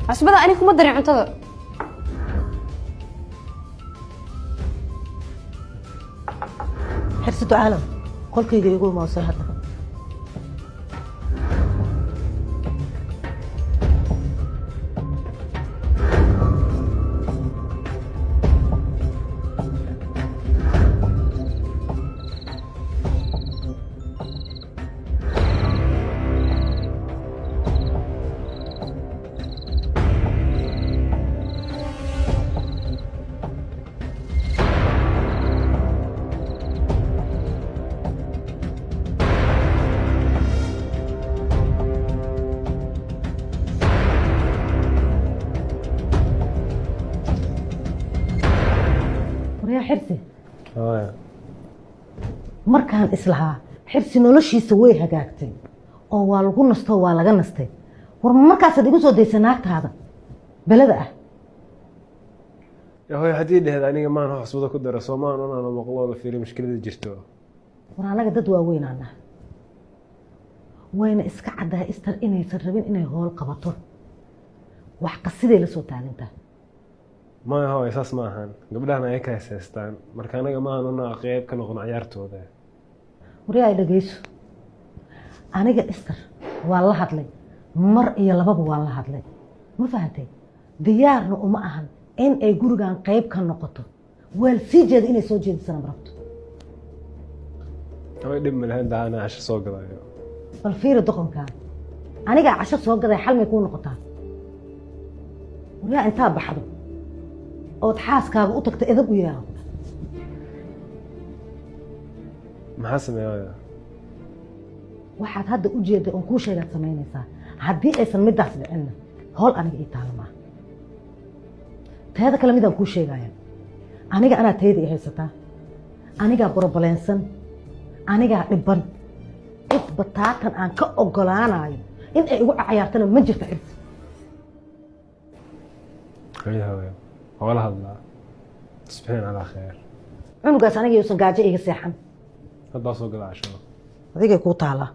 Cusbada ani kuma darin cuntada. Xirsi Ducaalow, qolkayga igu imaa, soo hadla. Waryaa Xirsi. Hooyo. Markaan islahaa Xirsi noloshiisa way hagaagtay oo waa lagu nasto, waa laga nastay, war ma markaasaad igu soo daysa naagtaada belada ah? Ya hooyo, haddii dhehda aniga maan cusbada ku dara, soo maan unaana maqlo la fiiriyo mushkilada jirto. War annaga dad waaweynaa nahay, wayna iska caddahay Istar inaysan rabin inay howl qabato, wax qasiday la soo taagantahay. Maya hooyo, saas ma ahan. Gabdhahan ay ka heeseystaan, marka anaga maahan una qeyb ka noqon ciyaartooda. Waryaa, ay dhegeyso. Aniga Istar waa la hadlay, mar iyo lababa waa la hadlay, ma fahantay? Diyaarna uma ahan in ay gurigan qayb ka noqoto. Weel sii jeeda inay soo jeedisana ma rabto. Hooyo, dhib ma lahayn, daa anaa casho soo gadayo. Bal fiiri doqonkan, anigaa casho soo gaday, xal may kuu noqotaa? Waryaa, intaa baxdo ood xaaskaaga u tagta, edab u yeelan. Maxaa sameeya, hooyo? Waxaad hadda u jeedda oon kuu sheegaad samaynaysaa. Haddii aysan middaas dhicinna, howl aniga ii taalo maaha. Teeda kale, midaan kuu sheegaya, aniga anaa tayda i haysataa, anigaa borobaleensan, anigaa dhiban. Cid bataatan aan ka ogolaanayo in ay igu cayaartana ma jirto, Xirsi. Hooyo, hooyo, waa la hadlaa. Tusbixin calaa kheer. Cunugaas aniga yuusan gaajo iga seexan. Haddaa soo gada casho. Adigay kuu taalaa.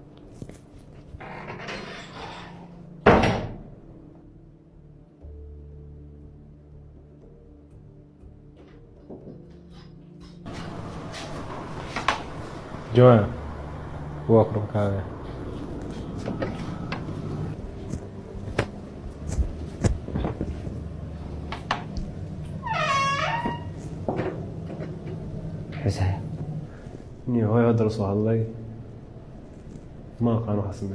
Joanna, waa kurbankaaga. Xusaya. Niyo, hooyo hadda la soo hadlay, ma aqaan waxa sameey.